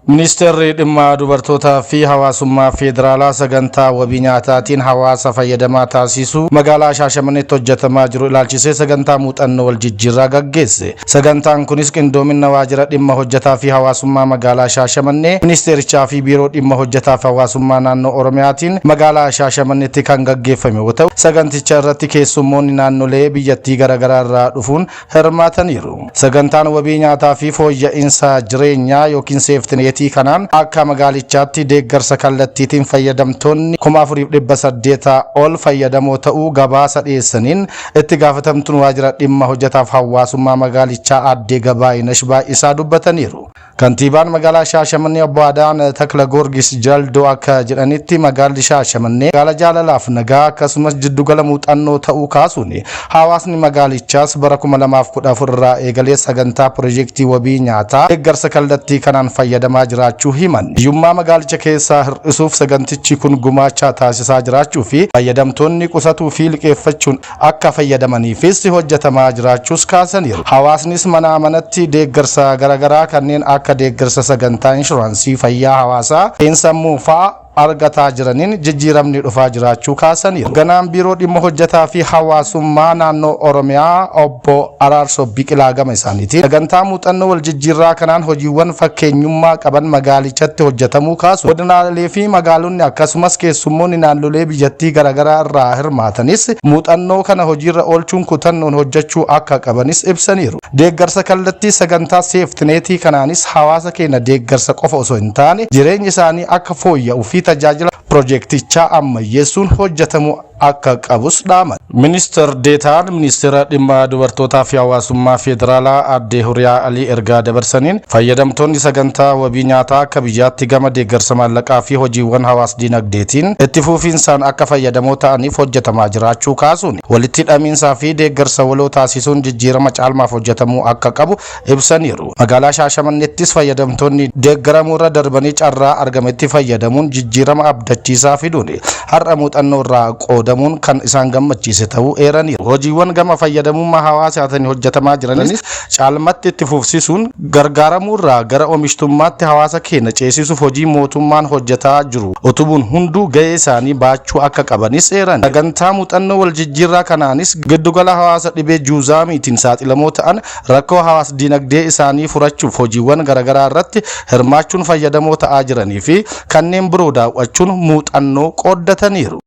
Ministeerri dhimma dubartootaa fi hawaasummaa federaalaa sagantaa wabii nyaataatiin hawaasa fayyadamaa taasisuu magaalaa Shaashamanneetti hojjetamaa jiru ilaalchisee sagantaa muuxannoo wal jijjiirraa gaggeesse. Sagantaan kunis qindoomina waajjira dhimma hojjetaa fi hawaasummaa magaalaa Shaashamannee, ministeerichaa fi biiroo dhimma hojjetaa fi hawaasummaa naannoo Oromiyaatiin magaalaa Shaashamanneetti kan gaggeeffame yoo ta'u, saganticha irratti keessummoonni naannolee biyyattii garaagaraa irraa dhufuun hirmaataniiru. Sagantaan wabii nyaataa fi fooyya'insa jireenyaa yookiin seeftineetii kanaan akka magaalichaatti deeggarsa kallattiitiin fayyadamtoonni 4,800 ol fayyadamoo ta'uu gabaasa dhiyeessaniin itti gaafatamtuun waajjira dhimma hojjetaaf hawaasummaa magaalichaa Aadde Gabaayinash Baay'isaa dubbataniiru. Kantiibaan magaalaa Shaashamannee Obbo Adaan Takla Goorgis Jaldoo akka jedhanitti, magaalli Shaashamannee magaala jaalalaaf nagaa akkasumas jiddugala muuxannoo ta'uu kaasuun, hawaasni magaalichaas bara 2014 irraa eegalee sagantaa piroojeektii wabii nyaataa deeggarsa kallattii kanaan fayyadamaa jiraachuu himan. Hiyyummaa magaalicha keessaa hir'isuuf sagantichi kun gumaacha taasisaa jiraachuu fi fayyadamtoonni qusatuu fi liqeeffachuun akka fayyadamaniifis hojjetamaa jiraachuus kaasaniiru. Hawaasnis manaa manatti deeggarsa garaagaraa kanneen akka deeggarsa sagantaa inshuraansii fayyaa hawaasaa, sammuu fa'aa argataa jiraniin jijjiiramni dhufaa jiraachuu kaasaniiru. Hoogganaan biiroo dhimma hojjetaa fi hawaasummaa naannoo Oromiyaa Obbo Araarsoo Biqilaa gama isaaniitiin sagantaa muuxannoo wal jijjiirraa kanaan hojiiwwan fakkeenyummaa qaban magaalichatti hojjetamuu kaasu. Godinaalee fi magaalonni akkasumas keessummoonni naannolee biyyattii garaagaraa irraa hirmaatanis muuxannoo kana hojiirra oolchuun kutannoon hojjechuu akka qabanis ibsaniiru. Deeggarsa kallattii sagantaa seeftineetii kanaanis hawaasa keenya deeggarsa qofa osoo hin taane jireenyi isaanii akka fooyya'uu fi tajaajila piroojeektichaa ammayyeessuun hojjetamuu akka qabus dhaaman. Ministeer Deetaan Ministeera dhimma dubartootaa fi hawaasummaa federaalaa Aadde Huriyaa Alii ergaa dabarsaniin, fayyadamtoonni sagantaa wabii nyaataa akka biyyaatti gama deeggarsa maallaqaa fi hojiiwwan hawaas dinagdeetiin itti fufiinsaan akka fayyadamoo ta'aniif hojjetamaa jiraachuu kaasuun, walitti hidhamiinsaa fi deeggarsa waloo taasisuun jijjiirama caalmaaf hojjetamuu akka qabu ibsaniiru. Magaalaa Shaashamanneettis fayyadamtoonni deeggaramuu irra darbanii carraa argametti fayyadamuun jijjiirama abdachiisaa fiduun har'a muuxannoo irraa qoodamuun kan isaan gammachiise ta'uu eeraniiru. Hojiiwwan gama fayyadamummaa hawaasaatiin hojjetamaa jiranis caalmatti itti fufsiisuun gargaaramuu irraa gara oomishtummaatti hawaasa keenya ceesisuuf hojii mootummaan hojjetaa jiru utubuun hunduu gahee isaanii baachuu akka qabanis eeran. Sagantaa muuxannoo wal jijjiirraa kanaanis giddugala hawaasa dhibee juuzaamiitiin saaxilamoo ta'an rakkoo hawaas dinagdee isaanii furachuuf hojiiwwan garaagaraa irratti hirmaachuun fayyadamoo ta'aa jiranii fi kanneen biroo daawwachuun muuxannoo qooddataniiru.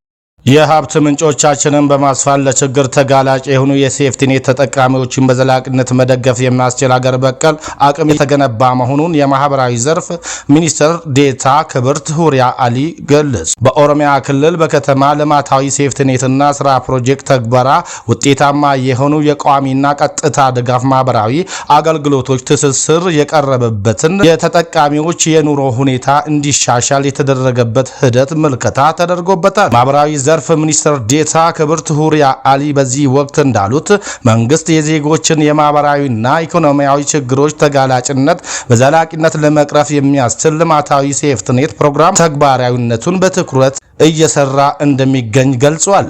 የሀብት ምንጮቻችንን በማስፋት ለችግር ተጋላጭ የሆኑ የሴፍቲኔት ተጠቃሚዎችን በዘላቂነት መደገፍ የሚያስችል ሀገር በቀል አቅም የተገነባ መሆኑን የማህበራዊ ዘርፍ ሚኒስትር ዴታ ክብርት ሁሪያ አሊ ገለጹ። በኦሮሚያ ክልል በከተማ ልማታዊ ሴፍቲኔትና ስራ ፕሮጀክት ተግበራ ውጤታማ የሆኑ የቋሚና ቀጥታ ድጋፍ ማህበራዊ አገልግሎቶች ትስስር የቀረበበትን የተጠቃሚዎች የኑሮ ሁኔታ እንዲሻሻል የተደረገበት ሂደት ምልከታ ተደርጎበታል። ማህበራዊ ዘርፍ ሚኒስትር ዴታ ክብርት ሁሪያ አሊ በዚህ ወቅት እንዳሉት፣ መንግስት የዜጎችን የማህበራዊና ኢኮኖሚያዊ ችግሮች ተጋላጭነት በዘላቂነት ለመቅረፍ የሚያስችል ልማታዊ ሴፍትኔት ፕሮግራም ተግባራዊነቱን በትኩረት እየሰራ እንደሚገኝ ገልጿል።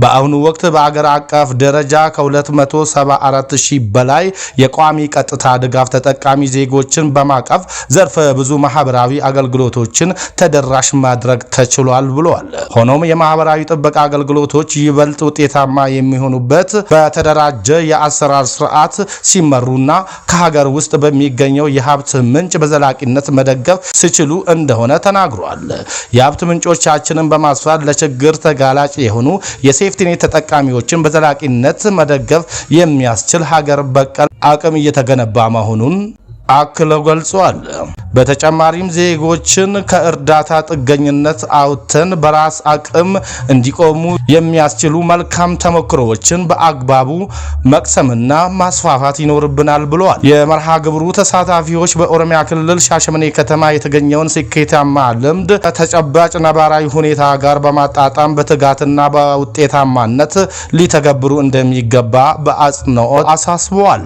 በአሁኑ ወቅት በአገር አቀፍ ደረጃ ከ274 ሺህ በላይ የቋሚ ቀጥታ ድጋፍ ተጠቃሚ ዜጎችን በማቀፍ ዘርፈ ብዙ ማህበራዊ አገልግሎቶችን ተደራሽ ማድረግ ተችሏል ብለዋል። ሆኖም የማህበራዊ ጥበቃ አገልግሎቶች ይበልጥ ውጤታማ የሚሆኑበት በተደራጀ የአሰራር ስርዓት ሲመሩና ከሀገር ውስጥ በሚገኘው የሀብት ምንጭ በዘላቂነት መደገፍ ሲችሉ እንደሆነ ተናግሯል። የሀብት ምንጮቻችንን በማስፋት ለችግር ተጋላጭ የሆኑ የሴፍቲኔት ተጠቃሚዎችን በዘላቂነት መደገፍ የሚያስችል ሀገር በቀል አቅም እየተገነባ መሆኑን አክለው ገልጿል። በተጨማሪም ዜጎችን ከእርዳታ ጥገኝነት አውጥተን በራስ አቅም እንዲቆሙ የሚያስችሉ መልካም ተሞክሮዎችን በአግባቡ መቅሰምና ማስፋፋት ይኖርብናል ብለዋል። የመርሃ ግብሩ ተሳታፊዎች በኦሮሚያ ክልል ሻሸመኔ ከተማ የተገኘውን ስኬታማ ልምድ ከተጨባጭ ነባራዊ ሁኔታ ጋር በማጣጣም በትጋትና በውጤታማነት ሊተገብሩ እንደሚገባ በአጽንኦት አሳስበዋል።